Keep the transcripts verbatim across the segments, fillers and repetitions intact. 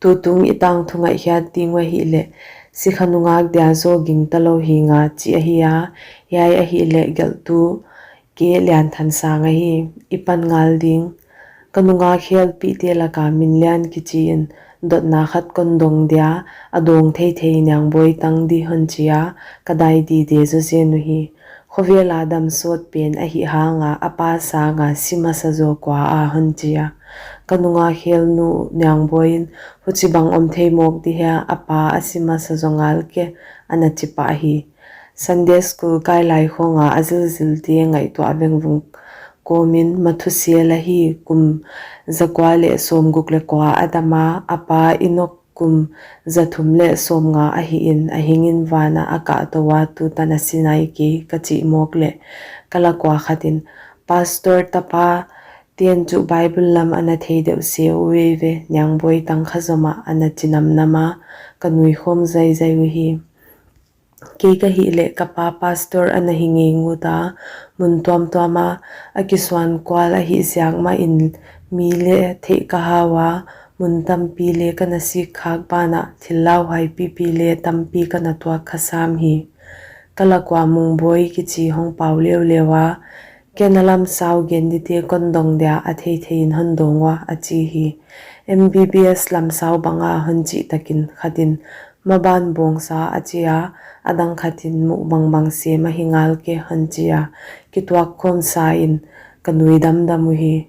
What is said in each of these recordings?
Tutung i tangthu ngaihkhiat ding uh ahihleh, sikha nungak dia zaw gingta lou hi nga chih ahi a, hiai ahihleh gelhtu K. Lianthansang ahi. I pan ngal ding. Ka nungak khelpihte laka Minlian kichi in dotna khat kon dong dia, a dawng theithei Niangboi tang di hon chi a, ka dai dide zaw zen uhi. Khovela dam sawt pen ahih hanga, a pa sanga si masa zaw kua a hon chi a. Ka nungak khelnu Niangboi in, huchibang om thei mawk di hia, a pa a si masa zaw ngal ke, ana chi pah hi. Sunday school kai lai khonga a zilzilte ngaihtuah vengvung kawmin, Mathusela hi kum zakua leh sawmguk leh kua a dam a, a pa Inok kum zathum leh sawmnga ahi in, a hingin vana a kahtou a, tutan a si nai kei ka chih mawk leh, ka lak ua khat in, Pastor tapa ten chu Bible lam ana thei deuh se uh eive, Niangboi tang kha zomah ana chi namnam a, ka nui khawm zaizai uhi. Kei ka hihleh ka pa pastor ana hi ngei ngut a, mun tuamtuama a kisuan kual ahih ziak mahin mi leh theih ka hau a, mun tampi leh ka na sik khak banah thil lauhuai pipi leh tampi ka na tuak kha sam hi. Ka lak ua Mungboi kichi hong pau leuleu a, ken a lamsau gen dite kon dong dia a theithei in hon dawng ua, a chi hi. M B B S lamsau banga hon chih takin khat in, maban bawngsa a chi a, a dang khat in muh bangbang sem ahi ngal ke hon chi a, kituak khawm sa in ka nui damdam uhi.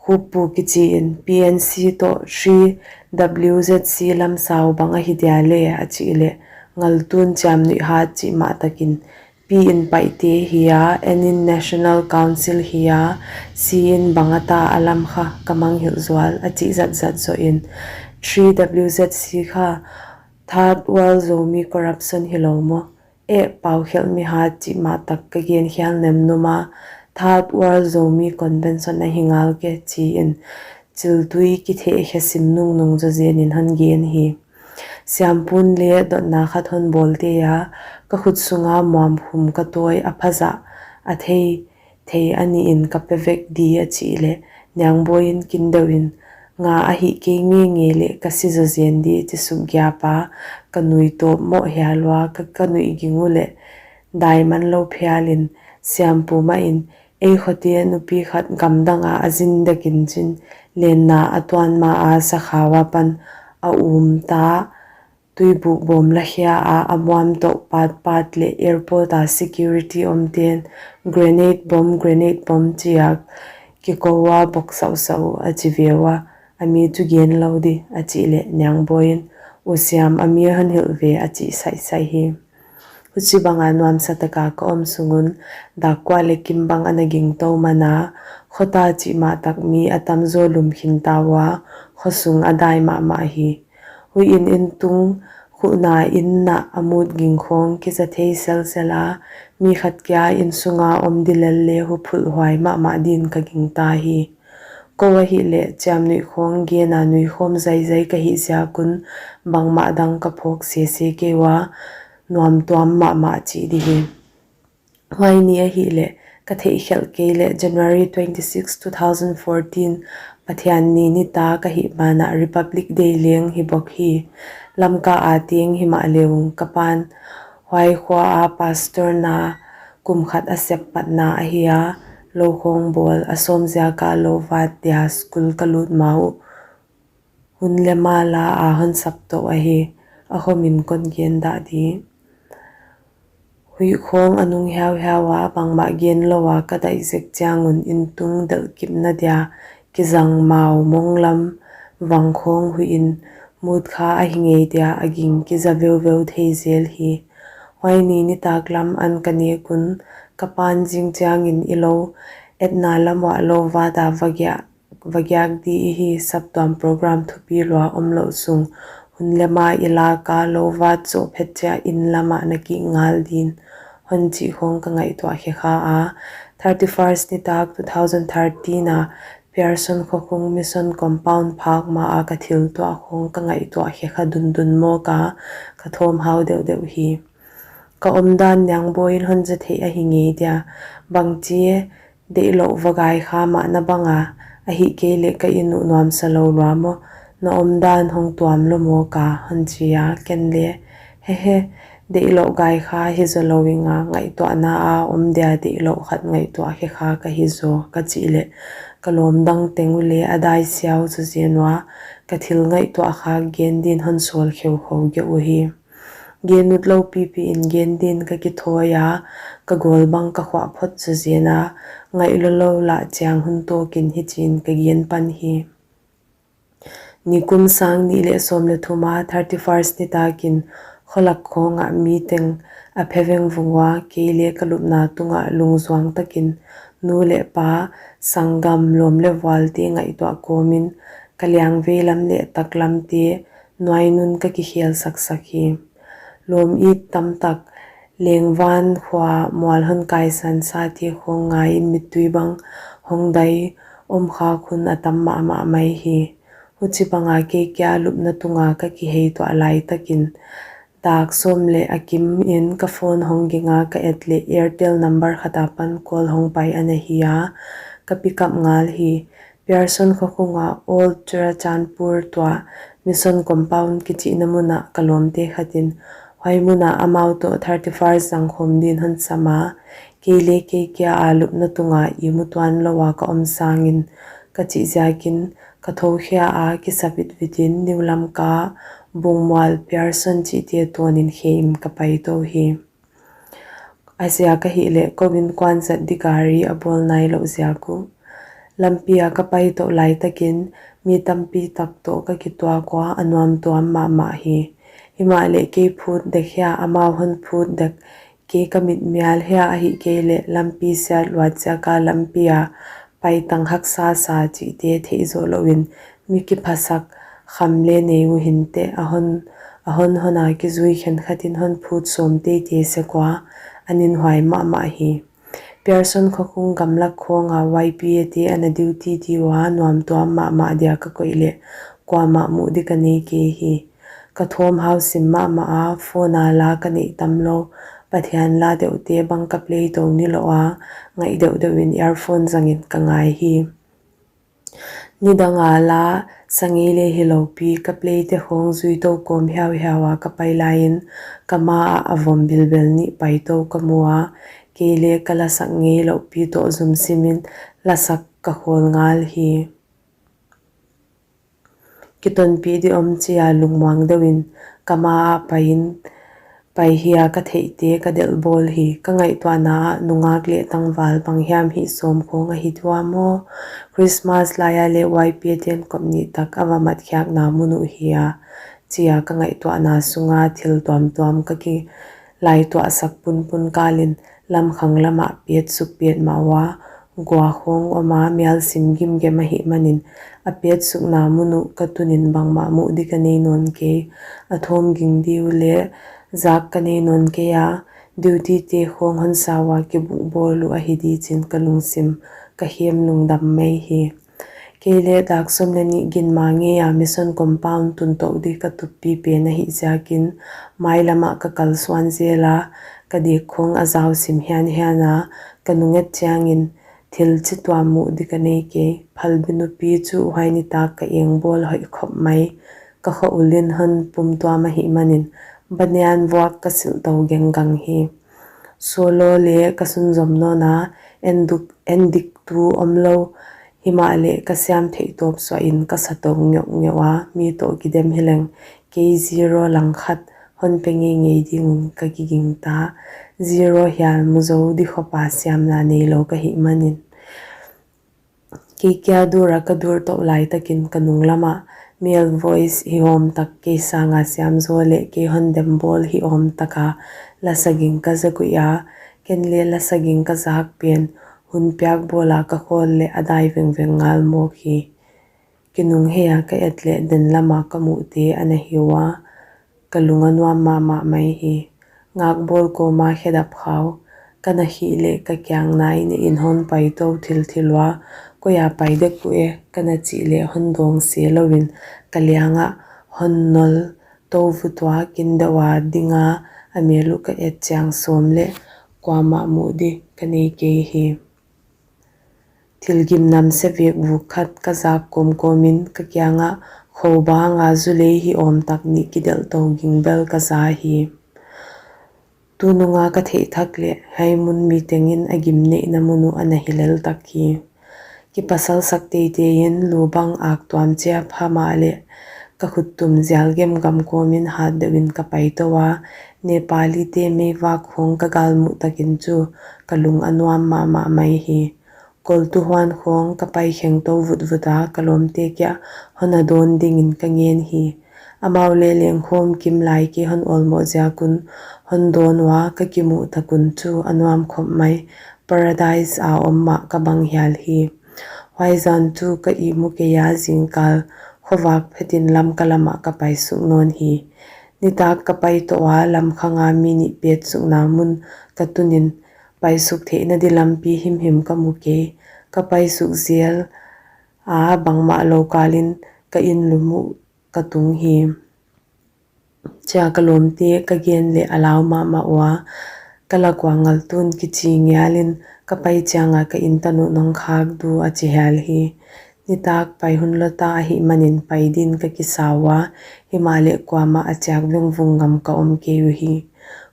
Khuppu kichi in P N C toh three W Z C lamsau bang ahi dia leh a chih leh, ngaltun chiamnuih hat chih mah takin, P in paihte hi a, N in National Council hi a, C in bang ata a lam kha ka mangngilh zual a chih zatzat zoh in, three W Z C kha Third World Zomi Corruption hilou maw? Eh, pau khelh mi hat chih mah tak ka gen khial nemnum a, Third World Zomi Convention ahi ngal ke chi in, chiltui kithehkhe sim nungnung zaw zen in hon gen hi. Siampun leh dotna khat hon bawl tei a, ka khut sunga muamkhum ka tawi a phazah a thei thei a ni in ka pe vek di a chih leh, Niangboi in kin deuh in, nga ahih kei ngeingei leh ka si zaw zen di chi suk giap a, ka nui tawp moh hial ua, ka, ka nuih ging uleh, dai man lou phial in, siampu mah in, ei khote nupi khat gamdang a a zin dek in chin, lenna a tuan ma a sakhau apan a um ta, tuibuk bawm la khia a, a muam toh patpat leh airport a security omten grenade bomb, grenade bomb chi a kikou a bok sauhsauh a chi ve ua, a mi chu gen lou di a chih leh Niangboi in, U Siam, a mi hon hilh ve a chi saisai hi. Huchibanga nuamsa taka ka om sung un, dak kua leh kim bang ana gingtou man a, khota chih mah tak mi a tamzaw lum khin ta ua, khosung a dai mahmah hi. Huih in inn tung khuhna in na a mut ging khawng kiza thei selsel a, mi khat kia inn sunga om di lel leh huphulh huai mahmah din ka gingta hi. Kou ahihleh chiamnuih khawng gen a nui khawm zaizai ka hih ziak un bangmah dang ka phawk sese kei ua, nuam tuam mahmah chih di hi. Huai ni ahihleh ka theihkhelh kei leh January twenty six, two thousand fourteen, Pathian ni nitak ahih banah Republic Day leng hi bok hi. Lamka a teng himahleh ung ka pan huai khua a pastor na kum khat a sep patna ahi a, lou khawng bawl a sawm ziak a lou vat dia school ka lut ma uh. Hun leh ma la a hon sap toh ahi, a khomin kon gen dah di. Huih khawng a nung hiauhiau a, bangmah gen lou a ka daih zek chiang un inn tung delh kipna dia kizang mau mong lam vang khawng huih in mut kha ahi ngei dia a ging kiza veuveu thei zel hi. Huai ni nitak lam an ka nek un ka pan zing chiangin i lou etna lam uah lou vat a va giak va giak di ihi. Saptuam program thupi lua omlouh sung hun leh ma i lak a lou vat zoh phet chia inn lam ah na kik ngal din hon chih khawng ka ngaihtuah khe kha a. Thirty first nitak two thousand thirteen a Pearson Khokhung Mission Compound phak ma a ka thil tuah khawng ka ngaihtuah khe kha dundun mawk a, ka thawm hau deuhdeuh hi. Ka omdan Niangboi in hon za theih ahi ngei dia, bangchi e, deihlouh va gai kha mahna bang a, ahihkeileh ka inn uh nuamsa lou lua maw, Na omdan hong tuam lou maw ka, hon chi a, ken leng, he he, deihlouh gai kha hi zou lou ing a, ngaihtuahna a om dia deihlouh khat ngaihtuah khe kha ka hi zaw, ka chih leh, ka lawm dang teng uh leng a dai siau zaw zen ua, ka thil ngaihtuah kha gen din hon sawl kheukhou geu uhi. Gen ut lou pipi in gen din ka kithawi a, ka gawl bang ka khuah phot zaw zen a, ngaih lou lou lah chiang hun tawk in hichiin ka gen pan hi. Nikum sang nih leh sawm leh thum a thirty first nitak in kholak khawng ah mi teng a phe vengvung ua, kei leng ka lupna tung ah lungzuang tak in nu leh pa, sanggam, lawm leh vualte ngaihtuah kawm in ka liang veilam leh taklamte nuainun ka kikhel saksak hi. Lawm it tamtak, lengvan khua mual hon kaisan sate khawng ngai in mittui bang hong dai om khak hun a tam mahmah mai hi. Huchibang a kei kia lupna tung a ka kihei tuah lai tak in, dak sawm leh a kim in ka phone hong ging a, ka et leh Airtel number khat apan call hong pai ana hi a, ka pick up ngal hi. Pearson khakhung a Old Churachandpur tuah Mission Compound kichihna mun ah ka lawmte khat in, huai mun ah amau toh thirty first zang khawm din hon sam a, kei leng kei kia a lupna tung a ihmu tuan lou a ka om sang in, ka chih ziak in ka thou khia a, kisavit vit in New Lamka, Bungmual, Pearson chihte tawn in khe in ka pai tou hi. A ziak ahih leh kou innkuan zat di gari a bawl nai louh ziak uh. Lampi a ka pai tou lai tak in mi tampi tak toh ka kituak ua, a nuam tuam mahmah hi. Himahleh kei phut dek hia, amau hon phut dek, kei ka mit mial hia, ahihkeileh lampi siat luat ziak a lampi a paitang haksa sa chihte theih zoh lou in mi kiphasak kham leng nei uh hinteh, a hon, a hon hon a kizui khenkhat in hon phut sawm teitei sek ua, a ninhuai mahmah hi. Pearson khakhung gamlak khawng a Y P A te ana duty di ua, nuam tuam mahmah dia ka koih leh kuamah muh di ka nei kei hi. Ka thawm hausim mahmah a, phone a la ka neih tam lou, Pathian la deuhte bang ka play tou ni lou a, ngaih deuhdeuh in earphone zang in ka ngai hi. Nidang a la sa ngei leh hilou pi ka play te khawng zui tou kawm hiauhiau a ka pai lai in, ka ma ah a vom bilbel nih pai tou ka mu a, kei leng ka lasak ngei louh pi toh zum sim in lasak ka khawl ngal hi. Kitonpih di om chi a lungmuang deuh in ka ma ah pai in, pai hia ka theihte ka delh bawl hi. Ka ngaihtuahna ah nungak leh tangval bang hiam hih sawm khawng ahi tua maw? Christmas lai a leh Y P A ten kop nih tak a va mat khiakna mun uh hia, chi a ka ngaihtuahna sung a thil tuamtuam ka ki lai tuahsak punpun kal in lamkhang lam ah petsuk petmah ua, gua khawng om a mial sim gimgem ahih man in a petsukna mun uh ka tun in bangmah muh di ka nei nawn kei. A thawm ging di uh leh zak ka nei nawn kei a, duty te khawng hon sa ua kibuk bawl uh ahi di chi'n ka lungsim ka hem lungdam mai hi. Kei leng dak sawm leh nih gin ma ngei a Mission Compound tun tou di ka tup pipen ahih ziak in, mailam ah ka kalsuan zel a, ka dik khawng a zau sim hianhian a, ka nung et chiang in thil chituam muh di ka nei kei. Phalbi nupi chu huai nitak ka eng bawl hoih khop mai, ka khawl in hon pum tuam ahih man in, banyan vuak ka silh tou genggang hi. Sual lou leh ka sunzom nawn a, en duk, en dik tu om lou, himahleh ka siam theih tawp suah in ka sa tou ngeuhngeuh a, mi toh kidem hileng kei zero langkhat hon pe ngeingei ding un ka kigingta. Zero hial mu zou di khop a siamna neilou ka hih man in. Kei kia dur a ka dur tou lai tak in ka nung lam ah male voice hih om tak, kei sang a siam zaw leh kei hon dem bawl hih om tak a lasa ging ka zak uh a, ken leng lasa ging ka zak pen hun piak bawl a ka khawl leh a dai vengveng ngal mawk hi. Kinunghei a ka et leh den lam a ka muhte ana hi ua, ka lung a nuam mahmah mai hi. Ngakbawl kawm a khedap khau, ka na hih leh ka kiang nai nih in hon pai tou thilthil ua, koi a pai dek uh e, ka na chih leh hon dawng se lou in ka liang ah hon nol tou vut ua, kin deuh a ding a, a mel uh ka et chiang sawm leh kuamah muh di ka nei kei hi. Thil gim namse vek vuk khat ka zak kawmkawm in ka kiang ah Kou bang a zu lei hi awm tak nih kidelh tou ging bel ka za hi. Tunung a ka theih thak leh hiai mun mi tengin a gimneihna mun uh ana hi lel tak hi. Kipasal sak teitei in lu bang ak tuam chia pha mah leh ka khut tum zial gemgam kawm in hat deuh in ka pai tou a, Nepali te meivak khawng ka gal muh tak in chu ka lung a nuam mahmah mai hi. Koltu huan khawng ka pai kheng tou vutvut a, ka lawmte kiang hon a dawn ding in ka ngen hi. Amau leh leng khawm kim lai kei hon awlmoh ziak un hon dawn ua, ka kimuh tak un chu a nuam khop mai, paradise a om mah ka bang hial hi. Huai zan chu ka ihmu kei a, zingkal khovak phet in Lamka lam ah ka pai suk nawn hi. Nitak ka pai tou a, lam khang a mi nih pet sukna mun ka tun in pai suk theihna di lampi himhim ka mu kei. Ka pai suk zel a, bangmah lou kal in ka inn lum uh ka tung hi. Chia ka lawmte ka gen leh a lau mahmah ua, ka lak ua ngal tun kichi ngial in ka pai chiang a ka inn tan uh nong khak du a chi hial hi. Nitak pai hun lawta ahihman in pai din ka kisa ua, himahleh kuamah a chiak vengvung ngam ka om kei uhi.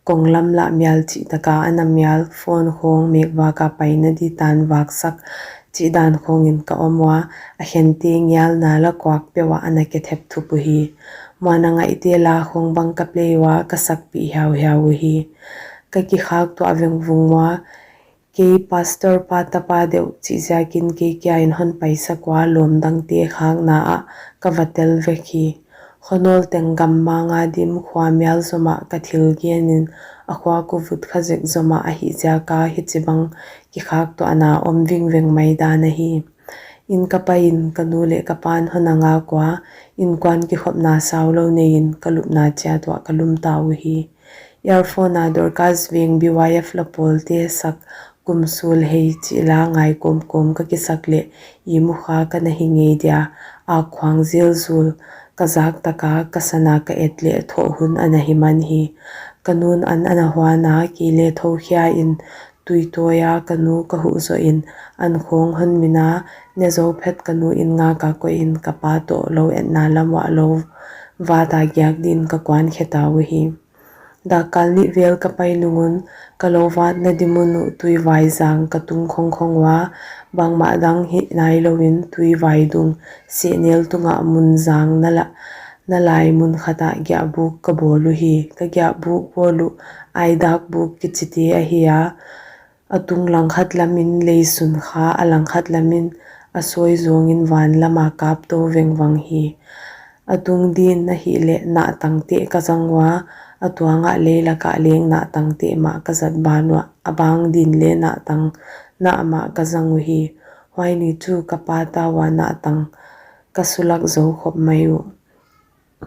Konglam lah mial chih tak a ana mial, phone khawng mekvak a paina di tan vak sak chih dan khawng in ka om ua, a khente ngialna la kuak peuh ah ana kithep thup uhi. Muan a ngaihte la khawng bang ka play ua, ka sakpih hiauhiau uhi. Ka kikhak tuah vengvung ua, kei pastor pa tapa deuh chih ziak in kei kia in hon paisak ua, lawm dangte khakna ah ka va tel vek hi. Khonawl teng gammang a dim, khua mial zomah ka thil gen in a khua kuvut kha zek zomah ahih ziak a hichibang kikhak tuahna om vingveng mai dan ahi. Inn ka pai in ka nu leh ka pa'n hon a ngak ua, innkuan kikhopna sau lou nei in ka lupna chiat uah ka lum ta uhi. Earphone a Dorcas Veng B Y F la pawlte sak Kum Sul Hei chih la ngai kawmkawm ka kisak leh ihmu kha ka na hi ngei dia, a khuang zelzul ka zak tak a, ka san a ka et leh thoh hun ana hi man hi. Ka nu'n an ana huan a, kei leh thou khia in tui tawi a ka nu ka huh zoh in an khawng hon min a, ne zou phet ka nu inn ngak a koih in ka pa toh lou etna lam uah lou vat a giak din ka kuan khe ta uhi. Dakkal nih vel ka pai nung un ka lou vatna di mun uh Tuivai zang ka tung khongkhong ua, bangmah dang hih nai lou in Tuivai dung sehnel tung ah mun zang na la, na lai mun khat ah giahbuk ka bawl uhi. Ka giahbuk bawl uh Aidak buk kichi te ahi a, a tung langkhat lam in lei sun kha, a langkhat lam in a sawi zawng in van lam a kap tou vengvang hi. A tung din ahih leh nahtang teh ka zang ua, a tuang ah lei lak ah leng nahtang teh mah ka zat ban uah, a bang din leh nahtang nah mah ka zang uhi. Huai ni chu ka pa ta ua nahtang ka sulak zou khop mai uh.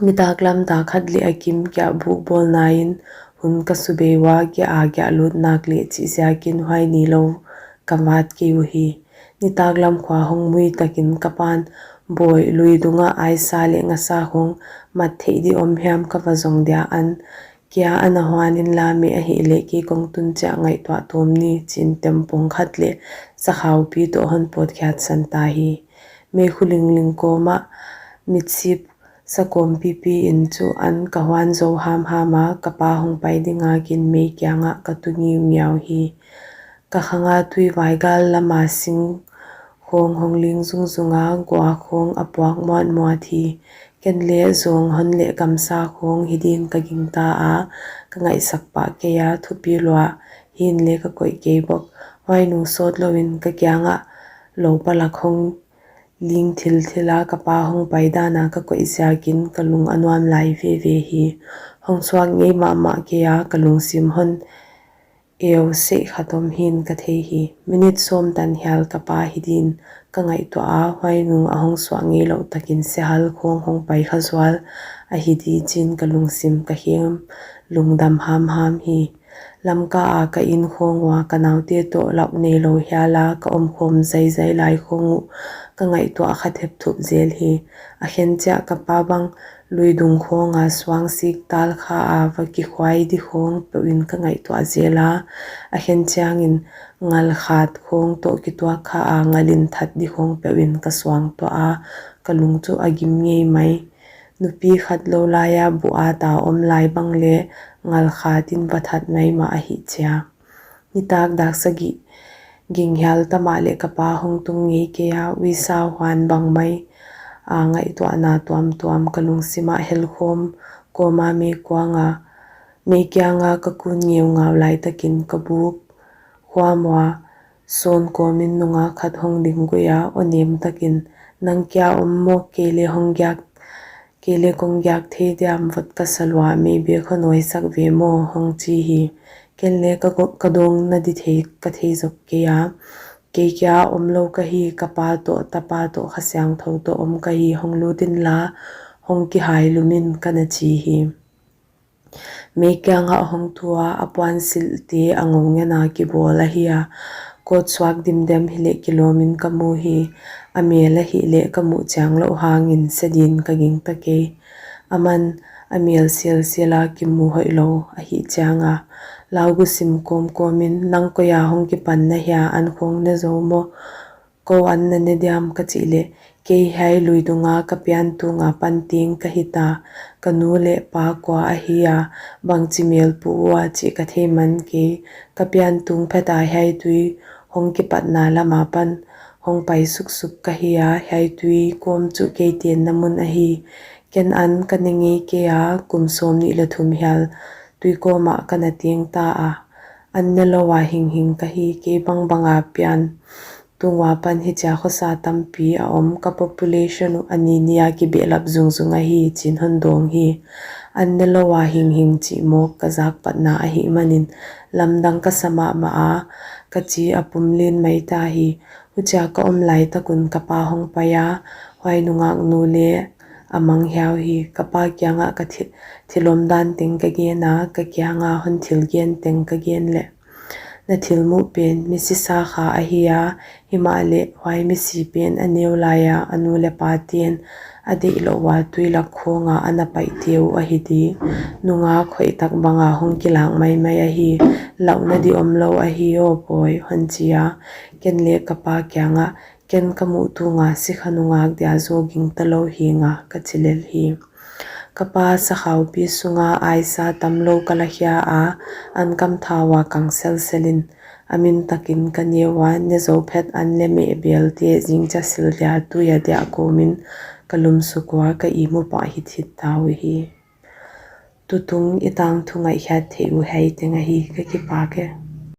Nitak lam dak khat leh a kim giahbuk bawlna in hun ka su bei ua, giah a giahlut nak leh chih ziak in huai ni lou ka vat kei uhi. Nitak lam khua hong mui tak in ka pa'n, Bawi, lui dung ah aisa leh ngasa khawng mat theih di om hiam ka va zong dia, an kia ana huan in la, mi ahih leh kei kong tun chiah ngaihtuah tawm ni, chi in tempong khat leh sakhau pi toh hon pawtkhiat san ta hi. Meikhu lingling kawm ah mitsip sakawm pipi in chu an ka huan zou hamham a, ka pa hong pai ding a kin mei kiang ah ka tu ngiungiau hi. Ka khang a Tuivai gal lam a sing khawng hong ling zungzung a, gua khawng a puak muatmuat hi. Ken leh zawng hon leh gamsa khawng hi din ka gingta a, ka ngaihsak pah kei a, thupi lua hi'n leh ka koih kei bawk. Huai nung sawt lou in ka kiang ah lou palak hong ling thilthil a, ka pa hong pai dan a ka koih ziak in ka lung a nuam lai veve hi. Hong suak ngei mahmah kei a, ka lungsim hon eu seh khat om hi'n ka thei hi. Minute sawm tan hial ka pa hi din ka ngaihtuah a, huai nung a hong suak ngei louh tak in sehal khawng hong pai kha zual ahi di chi in ka lungsim ka khem lungdam hamham hi. Lamka a ka inn khawng ua ka naute toh lauh neilou hial a ka omkhawm zaizai lai khawng uh ka ngaihtuah kha thepthup zel hi. A khenchiah ka pa bang lui dung khawng a suang sik tal kha a va kikhuai di khawng peuh in ka ngaihtuah zel a, a khen chiang in ngal khat khawng toh kituak kha a ngal in that di khawng peuh in ka suangtuah a, ka lung chu a gim ngei mai. Nupi khat lou laia bu ata om lai bang leh ngalkhat in va that maimah ahih chia. Nitak dak sagih ging hial ta mahleh ka pa hong tung ngei kei a, uisa huan bang mai a ngaihtuahna tuamtuam ka lungsim ah helkhawm kawma meikuang a, meikiang a ka kun ngeungau lai takin ka buk huam ua, sawn kawmin nungak khat hong ding guih a, aw nem takin, "Nang kia om maw, kei leh hong giak, kei leh kong giak thei diam, vot ka sa lua, mei bek hon nuaisak ve maw," hong chi hi. Ken leh ka go-, ka dawng na di thei ka thei zok kei a. Kei kia om lou ka hi, ka pa toh, tapa toh, Kha Siangthou toh om ka hi, hong lut inla, hong kihai lum in, ka na chi hi. Meikiang ah hong tu a, a puan silhte a ngou ngen a kibawl ahi a. Coat suak dimdem hileh kilawm in ka mu hi. A mel ahihleh ka muh chiang louh hangin se din ka gingta kei. Aman a mel sialsial a kimu hoihlou ahih chiang a, lau gusim kawmkawm in, "Nang koi a hong kipan na hia, an khawng ne zou maw? Kou an na ne diam?" ka chih leh, "Kei hiai lui dunga ka pian tunga pan ting ka hita, ka nu leh pa kua ahi a, bangchi mel pu ua chih ka thei man kei. Ka pian tung phet a hiai tui hong kipatna lam apan hong pai suksuk ka hi a, hiai tui kawm chu kei tenna mun ahi. Ken an ka ne ngei kei a, kum sawmnih leh thum hial tui kawm ah ka na teng ta a. An ne lou a hinghing ka hi, kei bangbang a pian tung ua pan hichia khosa tampi a om, ka population uh a ni ni a kibehlap zungzung ahi," chi'n hon dawng hi. "An ne lou a hinghing chih mawk ka zak patna ahihmanin lamdang ka sa mahmah a, ka chi a pum lin mai ta hi. Huchia ka om lai tak un ka pa hong pai a, huai nungak nu leh a mang hiau hi. Ka pa kiangah ka thi-, thil omdan teng ka gen a, ka kianga hon thil gen teng ka gen leh, na thil muh pen misi sakha ahi a, himahleh huai misi pen a neu lai a, a nu leh pate'n a deih louh ua tui lak khawng a a na paihte uh ahi di. Nungak hoihtak bang a hong kilak maimai ahi, lauhna di omlou ahi aw pawi," hon chi a. Ken leh ka pa kiangah, "Ken ka muh tung a sikha nungak dia zaw gingta lou hi'ng a," ka chi lel hi. Ka pa sakhaupi sunga aisa tamlou ka la khia a, an kam thau a kang selsel in, a min takin ka neu a, ne zou phet an leh meh belte zingchia sil dia tui a diah kawmin ka lum suk ua, ka ihmu pah hithit ta uhi. Tutung i tangthu ngaihkhiat theih uh hiai teng ahi, ka kipak e.